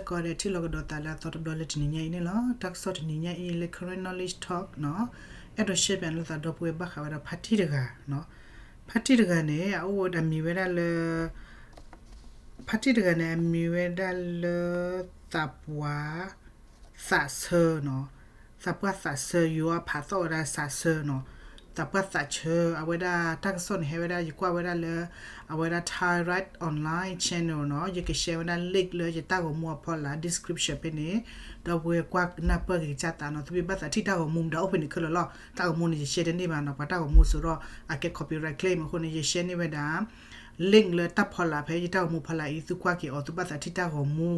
ကိးဂၤဒဲး ထံၣ်လိာ်ကဒီးသးလၢအသီတဘျီလၢတနံၤညါအံၤန့ၣ်လီၤ. တၢ်ကစီၣ်တနံၤညါအံၤလၢ Karen Knowledge Talk နီၤ, အဲၣ်ဒိး share ပၠးလိာ်သးဒီပုၢ်ဝဲၢ်ဘၣ်ဃးဝဲဒၣ်ဖါတံၢ်တဂၤနီၤ. ဖါတံၢ်တဂၤန့ၣ် အအိၣ်ဝဲဒၣ်မံၤဝဲဒၣ်လၢ ဖါတံၢ်တဂၤန့ၣ် အမံၤဝဲဒၣ်လၢ သးပှၢ်သးဆၢနီၤ, သးပှၢ်သးဆၢ ယိၤအဖးသီၣ်ဝဲဒၣ်သးဆၢနီၤ, သးပှၢ်သးဆၢ အဝဲဒၣ်တၢ်ကစီၣ်န့ၣ် ဟဲဝဲဒၣ် ယကွၢ်ဝဲဒၣ်လၢ အဝဲဒၣ် Thyroid Online Channel နီၤ, ယက share ဝဲဒၣ် link လၢယတၢ်ဂီၤမူအဖီလာ် description ဖဲန့ၣ်, ဒီပုၢ်ဝဲၢ်ကွၢ်နၢ်ပၢၢ်က့ၤကစၢ်သးနီၤ, သုမ့ၢ်ဘၣ်သးထံၣ်တၢ်ဂီၤမူမတၤအိၣ်ဖဲန့ၣ်ခဲလၢာ်လီၤ. တၢ်ဂီၤမူန့ၣ် ယ share တန့ၢ်ဘၣ်နီၤ, ပှၤတၢ်ဂီၤမူစိၤဒီး အကဲ copyright claim အဃိန့ၣ် ယ share န့ၢ်ဝဲဒၣ် link လၢတၢ်ဖီလာ်ဖဲယတၢ်ဂီၤမူဖီလာ်အံၤ သုကွၢ်က့ၤအီၤ သုဘၣ်သးထံၣ်တၢ်ဂီၤမူ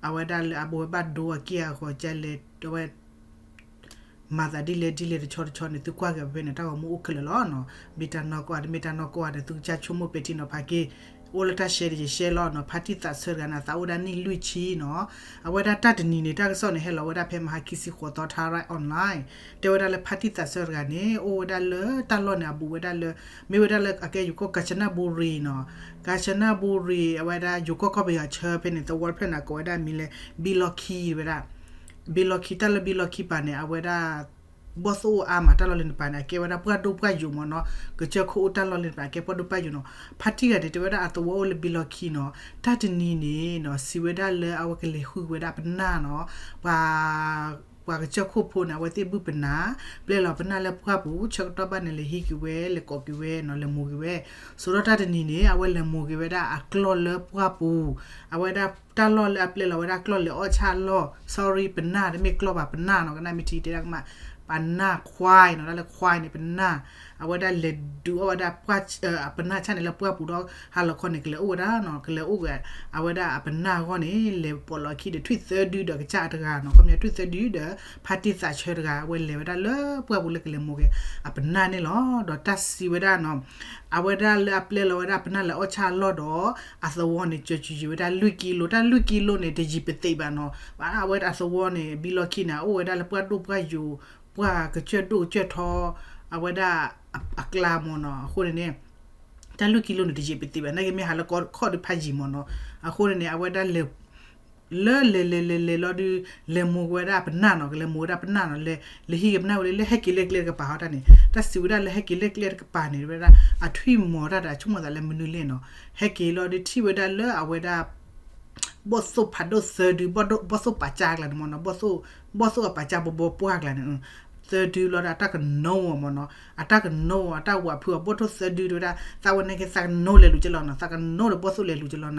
အဝဲဒၣ်လၢအဘိဝဲဘၣ်ဒိအက့ၢ်အဂီၤကလဲၣ် အဝဲ မၤသးဒ်လဲၣ်ဒ်လဲၣ်တဆီတဆီန့ၣ် သုကွၢ်က့ၤဖဲန့ၣ် တၢ်ဂီၤမူအိၣ်ခဲလၢာ်လီၤနီၤ. မ့ၢ်တၢ်နီၢ်ကီၢ်ဒီး မ့ၢ်တၢ်နီၢ်ကီၢ်ဒီး သုကစၢ်ဆိကမိၣ်ပဲာ်ထံနီၤဖးက့ၤ, အိၣ်လၢတၢ် share ဒီး ယ share လီၤနီၤ. ဖါတံၢ်သးဆၢတဂၤန့ၣ် သးအိၣ်ဝဲဒၣ်နံၣ်လွံၢ်ဆံနီၤ. အဝဲဒၣ်တၢ်တနံၤန့ၣ် တၢ်ကစီၣ်န့ၣ် ဟဲလီၤဝဲဒၣ်ဖဲမဟါခံဆံဃိးသီ Thyroid Online တဲဝဲဒၣ်လၢဖါတံၢ်သးဆၢတဂၤန့ၣ် အိၣ်ဝဲဒၣ်လၢတၢ်လီၢ်န့ၣ် အဘူးဝဲဒၣ်လၢ မ့ၢ်ဝဲဒၣ်လၢအကဲယိၤကီၢ် ကၣ်စနၣ်ဘူရံၤနီၤ, ကၣ်စနၣ်ဘူရံၤ အဝဲဒၣ်ယိၤကီၢ်ကီၢ်ပယီၤဆၢဖဲန့ၣ် သဝီတဖျၢၣ်န့ၣ် ကိးဝဲဒၣ်မံၤလၢ ဘံလီၤခံဝဲဒၣ်, ဘံလီၤခံ တၢ်လၢဘံလီၤခံပၤန့ၣ် အဝဲဒၣ် ဘီၣ်သိၣ်အိၣ်အါမး တၢ်လီၢ်လၢန့ၣ်တပၤန့ၣ် အကဲဝဲဒၣ်ပှၢ်ဒိၣ်ပှၢ်ယိာ်မ့ၢ်နီၤ, ကစၢၢ်ခိၣ်အိၣ်တၢ်လီၢ်လၢန့ၣ်တပၤ အကဲပှၢ်ဒိၣ်ပှၢ်ယိာ်နီၤ. ဖါတံၢ်ဂၤန့ၣ် တဲဝဲဒၣ်အသဝီအိၣ်လၢဘံလီၤခံနီၤ, တၢ်တနံၤန့ၣ်နီၤ စံးဝဲဒၣ်လၢအဝဲကလဲၤဃုဝဲဒၣ်ပနၢ်နီၤ, ပှၤ ပှၤကစၢၢ်ခိၣ်ဖိန့ၣ် အဝဲသ့ၣ်ဘုၣ်ပနၢ်, ပျဲလီၤပနၢ်လၢပှၢ်ပူၤ ဆၢကတီၢ်ဘၣ်န့ၣ် လဲၤဟံးက့ၤဝဲ လဲၤကိးက့ၤဝဲနီၤ လဲၤမိၤက့ၤဝဲ, ဆိးဒီးတၢ်တနံၤန့ၣ် အဝဲလဲၤမိၤက့ၤဝဲဒၣ်အကျီၢ်လၢပှၢ်ပူၤ, အဝဲဒၣ်တၢ်လီၢ်လၢအပျဲလီၤဝဲဒၣ်ကျီၢ်လဲၤအီၣ်ဆၣ်လီၢ် sorry ပနၢ် တမ့ၢ်ကျီၢ်ဘၣ် ပနၢ်နီၤ ကနၣ်မ့ၢ်ထံတဲဒၣ်ကမၣ်, ပနၢ်ခွါနီၤ တၢ်လၢခွါန့ၣ် ပနၢ်, အဝဲဒၣ်လဲၤဒုးအီၣ်ဝဲဒၣ် ပနၢ်ဆၣ်န့ၣ်လၢပှၢ်ပူၤဒီး ဟါလီၤခီန့ၣ် ကလဲၤအိၣ်ဝဲဒၣ်နီၤ ကလဲၤအိၣ်ဝဲ, အဝဲဒၣ်အပနၢ်အဂီၢ်န့ၣ် လဲၤပိာ်လီၤခံဒီးထွံၣ်သၢဒုဒီးကစၢ်အတဂၤနီၤ ခီပညီထွံၣ်သၢဒုဒီး ဖါတံၢ်သးဆၢတဂၤ အဝဲလဲၤဝဲဒၣ်လၢပှၢ်ပူၤလၢကလဲၤမိၤက့ၤ အပနၢ်န့ၣ်လီၤ. ဒီးတၢ်စံးဝဲဒၣ်နီၤ အဝဲဒၣ်လၢအပျဲလီၤဝဲဒၣ်ပနၢ်လဲၤအီၣ်ဆၣ်အလီၢ်ဒီး အသဝီန့ၣ် ကၢၤစူၤယံၤဝဲဒၣ်လွံၢ်ကံလိ တၢ်လွံၢ်ကံလိန့ၣ် တယံာ်ပသံးဘၣ်နီၤ, အဝဲဒၣ်အသဝီန့ၣ် ဘံလီၤခံန့ၣ် အအိၣ်ဝဲဒၣ်လၢပှၢ်ဒိၣ်ပှၢ်ယိာ် ပှၢ်ကစၢၢ်ဒိၣ်ကစၢၢ်ထီ အဝဲဒၣ်အကျါမ့ၢ်နီၤ, အဃိန့ၣ်န့ၣ် တၢ်လွံၢ်ကံလိန့ၣ် တယံာ်ပသံးဘၣ် နာ်က့မ့ၢ်ဟးလၢကီၢ်ခီၣ်ဒုးဖးယံၤမ့ၢ်နီၤ, အဃိန့ၣ်န့ၣ် အဝဲဒၣ်လဲၤ လၢလဲၤလဲၤလဲၤလဲၤလီၤဒုး လဲၤမိၤက့ၤဝဲဒၣ်ပနၢ်နီၤ ကလဲၤမိၤဝဲဒၣ်ပနၢ်နီၤ လဲၤ လဲၤဟံးက့ၤပနၢ်ဝဲလၢ လၢဟဲက့ၤလၢကျဲတကပၤဟီတၢ်န့ၣ် တၢ်စံးဝဲဒၣ်လၢဟဲက့ၤလၢကျဲတကပၤန့ၣ် ဝဲဒၣ် အထွံၣ်မီၤတၢ်ဒီး အဆိကမိၣ်သးလၢမနုၤလဲၣ်နီၤ, ဟဲက့ၤလီၤဒုးထံၣ်ဝဲဒၣ်လၢအဝဲဒၣ် ဘီၣ်သိၣ်ဖးဒိၣ်သၢဒု ဘီၣ်သိၣ်ပာ်ကၠၢ်ကျါန့ၣ်မ့ၢ်နီၤ, ဘီၣ်သိၣ်အပာ်ကၠၢ်ဘီဘီပှၢ်ကျါန့ၣ် သၢဒုလီၤဒီး အတၢ်ကနိအီၤမ့ၢ်နီၤ, အတၢ်ကနိအီၤ အတၢ်ဝးဖုးအီၤ ဘီၣ်သိၣ်သၢဒုတဲဝဲဒၣ် သးဝဲန့ၣ်က့ၤ သးကနိလဲၤလူၤက့ၤလီၤနီၤ, သးကနိဒီးဘီၣ်သိၣ်လဲၤလူၤက့ၤလီၤနီၤ,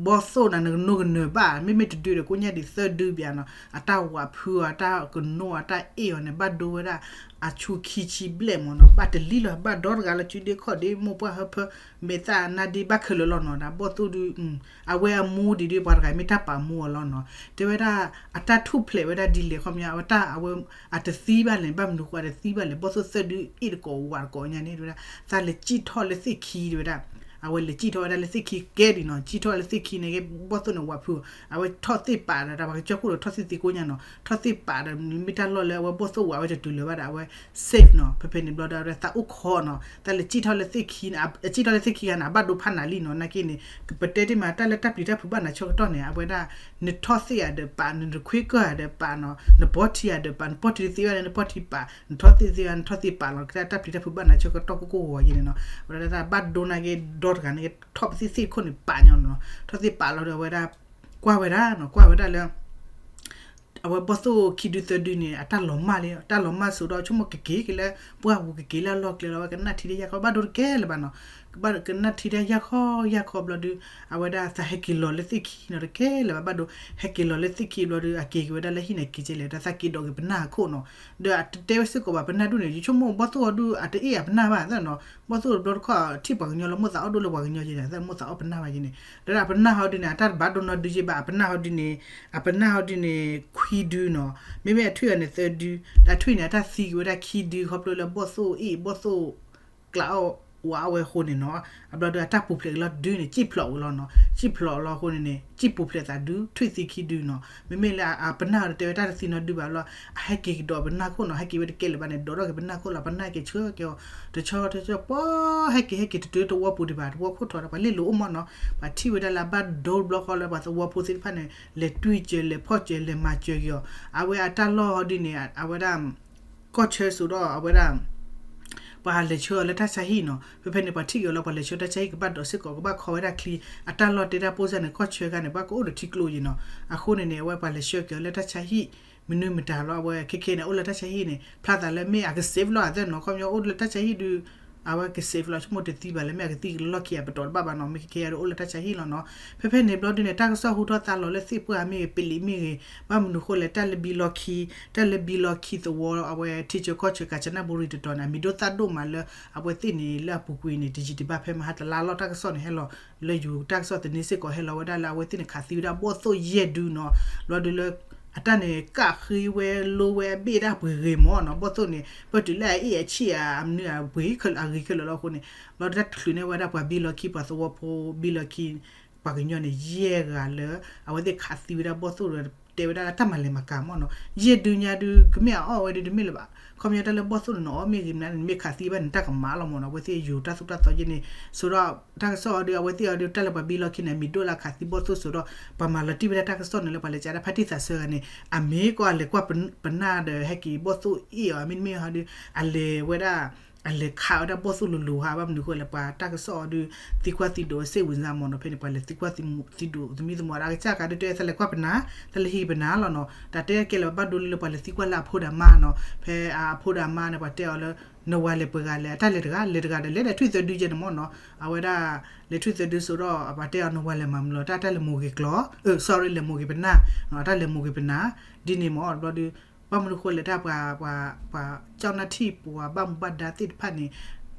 ဘီၣ်သိၣ်န့ၣ် နကနိကနၢၤဘၣ် မ့မ့ၢ်တဒုဒီးကိညါဒံးသၢဒုဘၣ်နီၤ, အတၢ်ဝးဖုးအီၤ အတၢ်ကနိအီၤ အတၢ်အ့ၣ်အီၤန့ၣ် ဘၣ်ဒိဝဲဒၣ် အဆူခံဆံဘျဲၣ်မ့ၢ်နီၤ, ဘၣ်တလံလီၤ ဘၣ်ဒီတဂၤလၢစုဒ့ခီၣ်ဒ့ မိၢ်ပှၢ်ဟၢဖၢ မဲာ်သၣ်နါဒ့ဘၣ်ခဲလၢာ်လီၤနီၤ, ဒီးဘီၣ်သိၣ်ဒု အဝဲအမူဒံးဒု ပှၤတဂၤမ့ၢ်တၢ်ပာ်မူအီၤလီၤနီၤ, တဲဝဲဒၣ် အတၢ်ထူၣ်ဖျဲးဝဲဒၣ်ဒ်လဲၣ် ခီပညီ အဝဲတၢ်အဝဲ အတသံဘၣ်လဲၣ် ဘၣ်မနုၤဃိအတသံဘၣ်လဲၣ် ဘီၣ်သိၣ်သၢဒုအ့ၣ်တကိးဝးတကိးညါန့ၣ် တဲဝဲဒၣ် သးလဲၤစံၣ်ထီၣ်လၢသ့ၣ်ခံတဲဝဲဒၣ်, အဝဲလဲၤစံၣ်ထီၣ်ဝဲဒၣ်လၢသ့ၣ်ခံကဲဒံးနီၤ, စံၣ်ထီၣ်လၢသ့ၣ်ခံန့ၣ်က့ ဘီၣ်သိၣ်န့ၣ်ဝးဖုးအီၤ အဝဲထီၣ်သ့ၣ်ပာ်ဒီး တၢ်ပှၤကစၢၢ်ခိၣ်ဒီးထီၣ်သ့ၣ်သ့ကိညါနီၤ, ထီၣ်သ့ၣ်ပာ်ဒီး မ့ၢ်တၢ်လီၢ်လၢအဝဲဘီၣ်သိၣ်ဝးဝဲတတုၤလၢၤဘၣ်ဒီး အဝဲ safe နီၤ, ဖဲဖဲန့ၣ်ဘျီဒီး သးအိၣ်ခိးနီၤ, သးလဲၤစံၣ်ထီၣ်လၢသ့ၣ်ခံန့ၣ် အစံၣ်ထီၣ်လၢသ့ၣ်ခံဂၤန့ၣ် အဘၣ်ဒိဖးနၤလံနီၤ, နာ်က့န့ၣ် ပတဲတ့ၢ်မး တၢ်လၢတၢ်ပျံၤတၢ်ဖုးဘၣ်နၤဆၢကတီၢ်န့ၣ် အဝဲဒၣ် နထီၣ်သ့ၣ်ဂၤဒီးပာ်နီၤ, နခွ့ကၢၢ်ဂၤဒီးပာ်နီၤ, နပီထံဂၤဒီးပာ်, နပီထံတသ့ဘၣ်န့ၣ် နပီထံပာ်, နထီၣ်သ့ၣ်သ့ဘၣ် နထီၣ်သ့ၣ်ပာ်လီၤ, တၢ်ပျံၤတၢ်ဖုးဘၣ်နၤဆၢကတီၢ်ကိၢ်ကိၢ်ဂီၤဂီၤယဲန့ၣ်နီၤ, အဝဲဒၣ်ဘၣ်ဒိနာ်က့ ဒီတဂၤန့ၣ် ထီၣ်ပသ့ၣ်သ့ၣ်ခိၣ်န့ၣ် ပာ်ညီနီၤ, ထီၣ်သ့ၣ်ပာ်လီၤဒီး အဝဲဒၣ် ကွၢ်ဝဲဒၣ်နီၤ, ကွၢ်ဝဲဒၣ်လၢ အဝဲဘီၣ်သိၣ်ခံဒုသၢဒုန့ၣ် အတၢ်လီၤမၢ်လံ, တၢ်လီၤမၢ်စိဒီး ဆိကမိၣ်ကက့ၤက့ၤလၢ ပှၢ်ပူၤကက့ၤလၢအလီၢ်ကျဲလီၤ, အဝဲကနၣ်ထံတၢ်ယၢ်ခီ ဘၣ်ဒိတကဲလၢၤဘၣ်နီၤ, ကနၣ်ထံတၢ်ယၢ်ခီယၢ်ခီဘျီဒုး အဝဲဒၣ်သးဟဲက့ၤလီၤလၢသ့ၣ်ခံနီၤ တကဲလၢၤဘၣ်, ဘၣ်ဒိဟဲက့ၤလီၤလၢသ့ၣ်ခံဘျီဒုး အက့ၤက့ၤဝဲဒၣ်လၢဟံၣ်န့ၣ် က့ၤကဲလဲၣ် ဒီးသးက့ၤဒိးက့ၤပနၢ်အခိၣ်နီၤ, ဒီးအတတဲဝဲစ့ၢ်ကီးဘၣ် ပနၢ်ဒိၣ်န့ၣ် ယဆိကမိၣ်ဘီၣ်သိၣ်အီၤဒုး အတအ့ၣ်အပနၢ်ဘၣ်သနီၤ, ဘီၣ်သိၣ်တဘျီတခီၣ် ထံၣ်ပှၤကညီလၢမိၣ်သးအီၣ်ဒိၣ်လၢပှၤကညီယဲန့ၣ် သးမိၣ်သးအီၣ်ပနၢ်ဘၣ်ယဲန့ၣ်, ဒီးအပနၢ်ဟီဒုးန့ၣ် အတၢ်တဘၣ်ဒိနီၢ်ဒုးယဲဘၣ်, အပနၢ်ဟီဒုးန့ၣ် အပနၢ်ဟီဒုးန့ၣ် ခွံဒုနီၤ, မ့မ့ၢ်အထွံၣ်အီၤန့ၣ် သၢဒု, ဒီးအထွံၣ်န့ၣ် အတၢ်သံက့ၤဝဲဒၣ်ခံဒု ခီဖျိလၢဘီၣ်သိၣ်အ့ၣ် ဘီၣ်သိၣ် ကျးအီၣ်ဝးအီၣ်ဝဲအဃိန့ၣ်နီၤ, အဘျီဒီးအတၢ်ပူၤဖျဲးက့ၤလီၤဒုန့ၣ် စံၣ်ဖျိးဝဲလီၤနီၤ, စံၣ်ဖျိးလီၤအဃိန့ၣ်န့ၣ် စံၣ်ပူၤဖျဲးသးဒု ထွံၣ်သံခံဒုနီၤ. မ့မ့ၢ်လၢအပနၢ်အီၤဒီးတဲဝဲတၢ်တသံနီတဒုဘၣ်လီၤ, အဟဲက့ၤကဒီးပနၢ်ခိၣ်နီၤ, ဟဲက့ၤဝဲတကဲလၢၤဘၣ်န့ၣ် ဒိးထီၣ်က့ၤပနၢ်ခိၣ်လီၤ, ပနၢ်က့ၤဆှၢက့ၤအီၤ တဆီတဆီ ပှၤဟဲက့ၤဟဲက့ၤတတုၤသဝီပူၤဒံးဘၣ်, သဝီခိၣ်ထီၣ်ဒီး ပှၤလ့ၣ်လိၤအိၣ်မးနီၤ, ပှၤထံၣ်ဝဲဒၣ်လၢအဘၣ်ဒိဘျီဃီလၢပှၤသဝီဖိသ့ၣ်တဖၣ်န့ၣ် လဲၤတွံၢ်စၢၤ လဲၤဖီၣ်စၢၤ လဲၤမၤစၢၤက့ၤအီၤ, အဝဲအတၢ်လီၢ်ဟီဒ်န့ၣ် အဝဲဒၣ် ကီၢ်ဆၢစိးဒီးအဝဲဒၣ် ပှၤလဲၤဆှၢအီၤလၢတၢ်ဆါဟံၣ်နီၤ, ဖဲဖဲန့ၣ် ပှၤထံၣ်က့ၤအီၤလၢပှၤလဲၤဆှၢတၢ်ဆါဟံၣ် ကဘၣ်ဒိးစ့ၢ်ကီး ကဘၣ်ခီဝဲဒၣ်ချံ, အတၢ်လီၢ်တဲတၢ်ပိၢ်စၢ်န့ၣ် ကီၢ်ဆၢခါန့ၣ် ဘၣ်ကအိၣ်ဒီးထံကျိယံၤနီၤ, အဃိန့ၣ်န့ၣ် အဝဲပှၤလဲၤဆှၢက့ၤအီၤလၢတၢ်ဆါဟံၣ် မနုၤမတၤလီၤ, အဝဲခဲခဲန့ၣ် အိၣ်လၢတၢ်ဆါဟံၣ်န့ၣ် ဖျါသးလၢမ့ၢ်အက safe လီၤ, အသ့ၣ်နီၤ ခီပညီအိၣ်လၢတၢ်ဆါဟံၣ်ဒု အဝဲက safe လီၤ, ဆိကမိၣ်တသံဘၣ်လၢမ့ၢ်အကသံလီၢ်ခံအပတီၢ်တဘၣ်ဘၣ်နီၤ, မ့ၢ်ခဲခဲအံၤဒုးအိၣ်လၢတၢ်ဆါဟံၣ်လီၤနီၤ, ဖဲဖဲန့ၣ်ဘျီဒုန့ၣ် တၢ်ကစီၣ်ဟူထီၣ်သါလီၤလၢသ့ၣ်ပှၢ်မ့ၢ်ဂ့ၤ ပလံၤမ့ၢ်ဂ့ၤ, ဘၣ်မနုၤဃိလဲၣ် တၢ်လၢဘံလီၢ်ခံ, တၢ်လၢဘံလီၢ်ခံသဝီ အဝဲထံဆၢကီၢ်ဆၢ ကၣ်စနၣ်ဘူရံၤတတီၤန့ၣ် အမံၤဒိၣ်သၣ်ဒိၣ်မးလၢ အဝဲသ့ၣ်န့ၣ်လၢအပူၤကွံာ်န့ၣ် တယံာ်တဘၣ်ဖဲမဟါတလါလီၤ, တၢ်ကစီၣ်န့ၣ်ဟဲလီၤ လၢယိၤတၢ်ကစီၣ်သန့စ့ၢ်ကီးဟဲလီၤဝဲဒၣ်လၢအဝဲသ့ၣ်န့ၣ် ခးသံဝဲဒၣ်ဘီၣ်သိၣ်ယဲၢ်ဒုနီၤ, ဘျီဒုလၢ အတၢ်န့ၣ် ကးဃ့ဝဲလိဝဲအဘ့ၣ်ဒၣ်ပှ့ၤဂ့ၤမးနီၤ, ဘီၣ်သိၣ်န့ၣ် ပၢၢ်တုၤလၢအအ့ၣ်အဆံၣ်ဧါ အမနုၤအပှ့ၤခဲလၢာ်အဂ့ၤခဲလၢာ်လီၤအဃိန့ၣ်, ဘျီဒုတချုးန့ၢ်ဝဲဒၣ်ပှၤဘံလီၢ်ခံ ပှၤသဝီဖိဘံလီၢ်ခံ ပှၤကညီန့ၣ် ယဲၢ်ဂၤလၢ အဝဲသ့ၣ်ခးသံဝဲဒၣ်ဘီၣ်သိၣ်ဒီး တဲဝဲဒၣ်လၢတၢ်မၤလဲၤမၤကၤမးနီၤ, ယဲၢ်ဒုညါဒု ကမ့ၢ်အအီၣ်ဝဲဒု တမ့ၢ်လၢၤဘၣ်, ခီပညီတၢ်လၢဘီၣ်သိၣ်န့ၣ် နအီၣ်မ့ၢ်ဂ့ၤမနုၤန့ၣ် နမ့ၢ်ခးသံဘၣ်န့ၣ် တၢ်ကမၤလီၤမးနီၤ, အဝဲသ့ၣ်ယိၤတၢ်သိၣ်တၢ်သီယဲၢ်န့ၣ်, ဆိဒီး တၢ်ကစီၣ်အီၤဒု အဝဲသ့ၣ်အီၤဒု တၢ်လၢပှၤဘံလီၢ်ခံန့ၣ် အမံၤဒိၣ်လၢခးသံဘီၣ်သိၣ်ဆိဒီး ပှၤမၤလီၤတံၢ်ဝဲဒၣ်တၢ်ကစီၣ်န့ၣ်လၢပှၤလဲၤကးဒၣ်ဖါတံၢ်သးဆၢဂၤန့ၣ် အမ့ၢ်ကီးအလဲၤကွၢ်ပနၢ်ဒီး ဟဲက့ၤဘီၣ်သိၣ်အ့ၣ်အီၤ အမ့တမ့ၢ်ဟီဒု အလဲၤဝဲဒၣ် အလဲၤခးဝဲဒၣ်ဘီၣ်သိၣ်လိၤလိၤဟါ ဘၣ်မနုၤဃိလဲၣ် ပှၤတၢ်ကစီၣ်အီၤဒု သံကွၢ်သံဒိးစ့ၢ်ဝံၤစၢ်မးနီၤ, ဖဲန့ၣ် ပှၤလဲၤသံကွၢ်သံဒိးသမံသမိး အကစၢ်ကးဒုတဲ တၢ်လဲၤကွၢ်ပနၢ် တၢ်လဲၤဟံးပနၢ်လီၤနီၤ, တၢ်တဲကဲလၢၤဘၣ်ဒိလၢပှၤလဲၤသံကွၢ်လၢအဖိဒီးအမါနီၤ, ဖဲအဖိဒီးအမါန့ၣ် ပှၤတဲအီၤလၢ နဝၤလဲၤပှဲၤဂၤလဲၣ်, အတၢ်လဲၤတဂၤ လဲၤတဂၤဒီး လဲၤဒီးထွံၣ်သၢဒုယဲၢ်န့ၣ်မးနီၤ, အဝဲဒၣ် လဲၤထွံၣ်သၢဒုဆိဒီး ပှၤတဲအီၤနဝၤလဲၤမၤမနုၤလီၤ, တၢ်တၢ်လဲၤမိၤဂ့ၤကျီၤ sorry လဲၤမိၤဂ့ၤပနၢ်, တၢ်လဲၤမိၤဂ့ၤပနၢ် ဒ်န့ၣ်မး ဘျီဒု ဘၣ်မနုၤဃိလဲၣ် တၢ်ပှၤ ပှၤ ပှၤ ကၠီၣ်နၢ်ထံၣ် ပှၤဘၣ်မူဘၣ်ဒါသ့ၣ်တဖၣ်န့ၣ်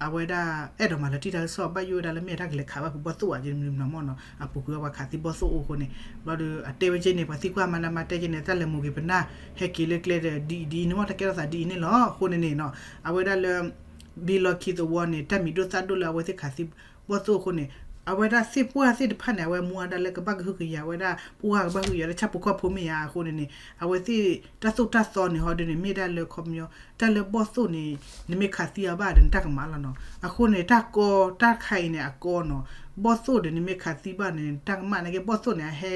အဝဲဒၣ် အဲၣ်ဒိးမၤလီၤတံၢ်တၢ်ကစီၣ် ဘၣ်ယိၣ်ဝဲဒၣ်လၢမ့ၢ်တၢ်ကလဲၤခးဘၣ်ဖုးဘီၣ်သိၣ်ဧါ ယမနုၤမနုၤမးနီၤ, အပူၤကွံာ်ဝဲပှၤခးသံဘီၣ်သိၣ်အိၣ်အဃိန့ၣ် ဘျီဒု အတဲဝဲက့န့ၣ် ပှၤသံကွၢ်မါဒါမါတဲက့န့ၣ် တၢ်လဲၤမိၤဂ့ၤပနၢ် ဟဲက့ၤလၢကျဲဒီး ဒ်အံၤဒ်အံၤန့ၣ်မး တၢ်ကဲထီၣ်သးဒ်အံၤန့ၣ်လီၤ. အဃိန့ၣ်န့ၣ်နီၤ အဝဲဒၣ်လၢ ဘံလီၢ်ခံသဝီန့ၣ် တၢ်မံၤဒိၣ်သၣ်ဒိၣ်လၢအဝဲသ့ၣ်ခးသံဘီၣ်သိၣ်အဃိန့ၣ် အဝဲဒၣ်သ့ၣ်ပှၢ်သ့ၣ်တဖၣ်န့ၣ် အဝဲမူဝဲဒၣ်လၢကဘၣ်ကဟုကယာ်ဝဲဒၣ် ပှၢ်ကဘၣ်ကဟုကယာ်လၢဆၣ်ဖိကီၢ်ဖိမ့ၢ်ဧါ အဃိန့ၣ်န့ၣ် အဝဲသ့ၣ်တၢ်သိၣ်တၢ်သီန့ၣ် ဟီဒုန့ၣ် မ့ၢ်ဒၣ်လၢခီပညီ တၢ်လၢဘီၣ်သိၣ်န့ၣ် နမ့ၢ်ခးသံအီၤဘၣ်ဒီးနတၢ်ကမၣ်လီၤနီၤ. အဃိန့ၣ် တၢ်ကီတၢ်ခါအံၤန့ၣ် အကီနီၤ ဘီၣ်သိၣ်ဒီးနမ့ၢ်ခးသံဘၣ်န့ၣ် နတၢ်ကမၣ်န့ၣ်က့ ဘီၣ်သိၣ်န့ၣ် အဟဲ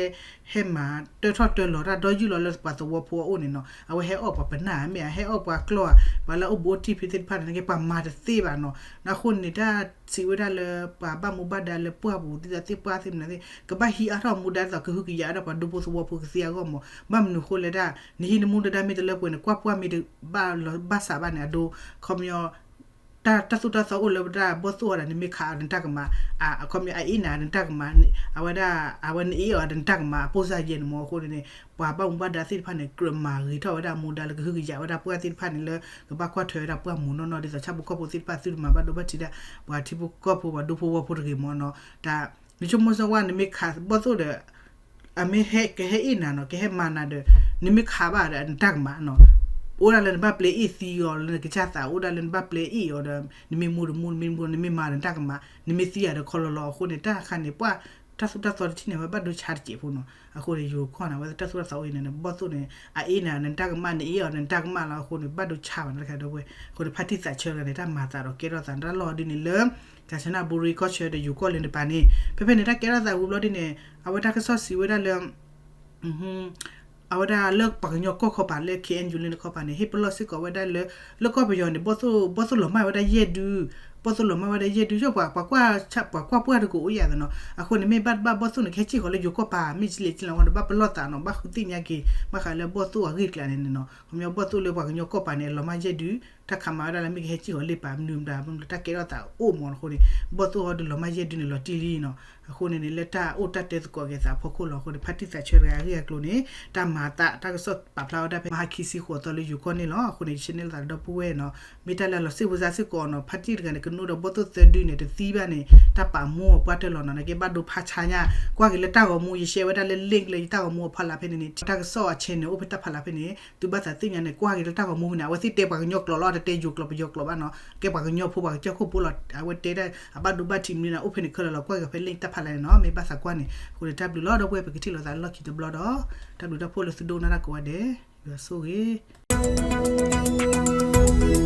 ဟဲမၤတၢထီၣ်တၢလီၤတၢ်ဒီယုၢ်လီၤလၢပှၤသဝီဖိအအိၣ်န့ၣ်နီၤ. အဝဲဟဲအီၣ်ပှၤပနၢ်မ့ၢ်ဧါ ဟဲအီၣ်ပှၤကျီၢ်ဧါ ပှၤလၢအအိၣ်ဘူးအိၣ်တံၢ်ဖဲသ့ၣ်တဖၣ်န့ၣ်က့ ပှၤမၤတသ့ဘၣ်နီၤ. အဃိန့ၣ် တၢ်စံးဝဲဒၣ်လၢပှၤဘၣ်မူဘၣ်ဒါလၢပှၢ်ပူၤ ဒ်သိးသ့ၣ်ပှၢ်သ့ၣ်မနုၤသ့ၣ် ကဘၣ်ဟံးအါထီၣ်မူဒါဒ်သိးကဟုကယာ်ဝဲဒၣ်ပှၤဒူဖိသဝီဖိကသ့အဂီၢ်မး. ဘၣ်မနုၤဃိလဲၣ်ဒၣ် နဟံးနမူဒါမ့ၢ်တလၢပှဲၤန့ၣ် ကွၢ်ပှၢ်မ့ၢ်တဘၣ်လီၤဘၣ်စးဘၣ်န့ၣ် အဒိ ခီပညီ တၢ် တၢ်သိၣ်တၢ်သီအိၣ်လၢဝဲဒၣ်ဘီၣ်သိၣ်အီၤဒီး နမ့ၢ်ခးအီၤဒီးနတၢ်ကမၣ်, အခီပညီအအ့ၣ်နၤဒီးနတၢ်ကမၣ်, အဝဲဒၣ် အဝဲနအ့ၣ်အီၤဒီးနတၢ်ကမၣ် အပိၢ်စၢ်ယဲၢ်န့ၣ်မး. အဃိန့ၣ်န့ၣ် ပှၤဘၣ်မူဘၣ်ဒါသ့ၣ်တဖၣ်န့ၣ် ကြၢးမၤဂ့ၤထီၣ်ဝဲဒၣ်မူဒါလၢကဟုကယာ်ဝဲဒၣ်ပှၢ်သ့ၣ်တဖၣ်န့ၣ်လၢ ကဘၣ်ကွၢ်ထွဲဝဲဒၣ်ပှၢ်မူနီၢ်နီၢ် ဒ်သိးဆၣ်ဖိကီၢ်ဖိသ့ၣ်တဖၣ်သုတမၤဘၣ်ဒိဘၣ်ထံးဒၣ် ပှၤထံဖိကီၢ်ဖိပှၤဒူဖိဝီဖိတဂ့ၤမးနီၤ. တၢ် နဆိကမိၣ်စၢၤဝဲ နမ့ၢ်ခးဘီၣ်သိၣ်ဒီး အမ့ၢ်ဟဲကဟဲအ့ၣ်နၤနီၤ ကဟဲမၤနၤဒီး နမ့ၢ်ခးဘၣ်ဒီးနတၢ်ကမၣ်နီၤ. အိၣ်ဒၣ်လၢနဘၣ်ပျဲအ့ၣ်သံအီၤလၢနကစၢ်သး အိၣ်ဒၣ်လၢနဘၣ်ပျဲအ့ၣ်အီၤဒီး နမ့ၢ်မူတမူ နမ့ၢ်မူ နမ့ၢ်မၤဒီးနတၢ်ကမၣ် နမ့ၢ်သံဧါဒီးခီလီၤလီၤ. အဃိန့ၣ် တၢ်တခါန့ၣ် ပှၤတၢ်သိၣ်တၢ်သီတထံၣ်န့ၣ် အဝဲဘၣ်ဒိဆါတစဲးဖိနီၤ. အဃိန့ၣ် ယိၤကီၢ်န့ၣ် အဝဲတၢ်သိၣ်တၢ်သီအိၣ်အံၤန့ၣ် ဘီၣ်သိၣ်န့ၣ် အအ့ၣ်နၤနတၢ်ကမၣ် နအ့ၣ်အီၤနတၢ်ကမၣ်လီၤ. အဃိန့ၣ် ဘၣ်ဒိဆါဘၣ်န့ၣ်တခါဒီးဝဲ အဃိန့ၣ် ဖါတံၢ်သးဆၢတဂၤန့ၣ် တၢ်မၤသးဒီးကဲထီၣ်သးတၢ်လီၢ်ဒ်န့ၣ်လၢ ကၣ်စနၣ်ဘူရံကီၢ်ဆၢဒီးယိၤကီၢ်လၢနပၤန့ၣ် ဖဲဖဲန့ၣ် တၢ်ကဲထီၣ်သးဝံၤဘျီဒ်န့ၣ် အဝဲတၢ်ကစီၣ်စံးဝဲဒၣ်လၢ အဝဲဒၣ်လၢပှၤကညီကီၢ်ခီပၤလၢ ခ့ၣ်အဲၣ်ယူၣ်လၢနခီပၤန့ၣ် ဟ့ၣ်ပလီၢ်စ့ၢ်ကီးဝဲဒၣ်လၢ လၢကီၢ်ပယီၤန့ၣ် ဘီၣ်သိၣ် ဘီၣ်သိၣ်လီၤမၢ်ဝဲဒၣ်ယဲၢ်ဒု ဘီၣ်သိၣ်လီၤမၢ်ဝဲဒၣ်ယဲၢ်ဒု ယီၢ်ပှၤ ပှၤကွၢ်ပှၢ်တကအိၣ်ယၤသနီၤ. အဃိန့ၣ် မ့ၢ်ဘၣ်တဘၣ်ဘီၣ်သိၣ်န့ၣ် ကဟဲစံၣ်ဃီၤလၢယိၤကီၢ်ပၤ မ့ၢ်ကလဲၣ်ကလဲၣ်ဝဲဒီး ဘၣ်ပလီၢ်သးနီၤ ဘၣ်ဃုသ့ၣ်ညါက့ၤ ဘၣ်ဃးလၢဘီၣ်သိၣ်အဂ့ၢ်အကျါန့ၣ်နီၤ. ခီပညီဘီၣ်သိၣ်လၢပှၤကညီကီၢ်ပၤန့ၣ် အလီၤမၢ်ယဲၢ်ဒု တၢ်ခးမၤဝဲဒၣ်လၢမ့ၢ်ကဟဲစံၣ်ဃီၤလၢပၤမနုၤမတၤ မ့ၢ်တၢ်ကဲထီၣ်သးအိၣ်မးအဃိန့ၣ် ဘီၣ်သိၣ်ဟီဒုလီၤမၢ်ယဲၢ်ဒုန့ၣ်လီၤတံၢ်လံနီၤ. အဃိန့ၣ်န့ၣ် လၢတၢ်အိၣ်တၢ်တဲသကိးက့ၤသးအဖီခိၣ်လီၤ. အဃိန့ၣ် ဖါတံၢ်သးဆၢတဂၤအဂ့ၢ်အကျိၤန့ၣ် တၢ်မၤသးတၢ်ကစီၣ်ပာ်ဖျါဝဲဒၣ်ဖဲမဟါခံဆံဃိးသီလၢယိၤကီၢ်န့ၣ်လီၤ. အဃိန့ၣ် ယဆၢန့ၢ်လီၤသးဒီပုၢ်ဝဲၢ်နီၤ မ့ၢ်တၢ်လၢအလီၤစိတ်ဝင်စားစ့ၢ်ကီးနီၤ ဖါတံၢ်တဂၤန့ၣ် ကနိဒီးဘီၣ်သိၣ်သၢဒုန့ၣ် တသံဘၣ်န့ၣ် တၢ်ပာ်မူအပှၢ်တၢၢ်လီၤနီၤ နက့ဘၣ်ဒိဖးဆါညါ ကွၢ်က့ၤလၢတၢ်ဂီၤမူ ယရှဲဝဲဒၣ်လၢ link လၢယတၢ်ဂီၤမူအဖီလာ်ဖဲန့ၣ်န့ၣ် တၢ်ကစီၣ်အ channel အိၣ်ဖဲတၢ်ဖီလာ်ဖဲန့ၣ် သုဘၣ်သးသ့ၣ်ညါန့ၣ် ကွၢ်က့ၤလၢတၢ်ဂီၤမူဖဲန့ၣ် အဝဲသ့ၣ်တဲပှၤကညီကျိာ်လီၤ တဲယိၤကျိာ်ပယီၤကျိာ်ဘၣ်နီၤ, ကဲပှၤကညီဖိပှၤကစၢၢ်ခိၣ်ဖိလီၤ. အဝဲတဲဒၣ်အဘၣ်ဒိဘၣ်ထံးမနုၤန့ၣ် အိၣ်ဖဲန့ၣ်ခဲလၢာ်လီၤ. ကွၢ်က့ၤဖဲ link တၢ်ဖးလဲၣ်န့ၣ်နီၤ, မ့ၢ်ဘၣ်သးကွၢ်န့ၣ် အဃိန့ၣ် တၢ်ဘျုးလီၤ. ဒီပုၢ်ဝဲၢ် ပကထံၣ်လိာ်သးလီၢ်ခံတဘျီဒီး တၢ်ဘျုးတၢ်ဖှိၣ်လၢသုဒိကနၣ်တၢ်ကိးဂၤဒဲး, ယွၤဆိၣ်ဂ့ၤ.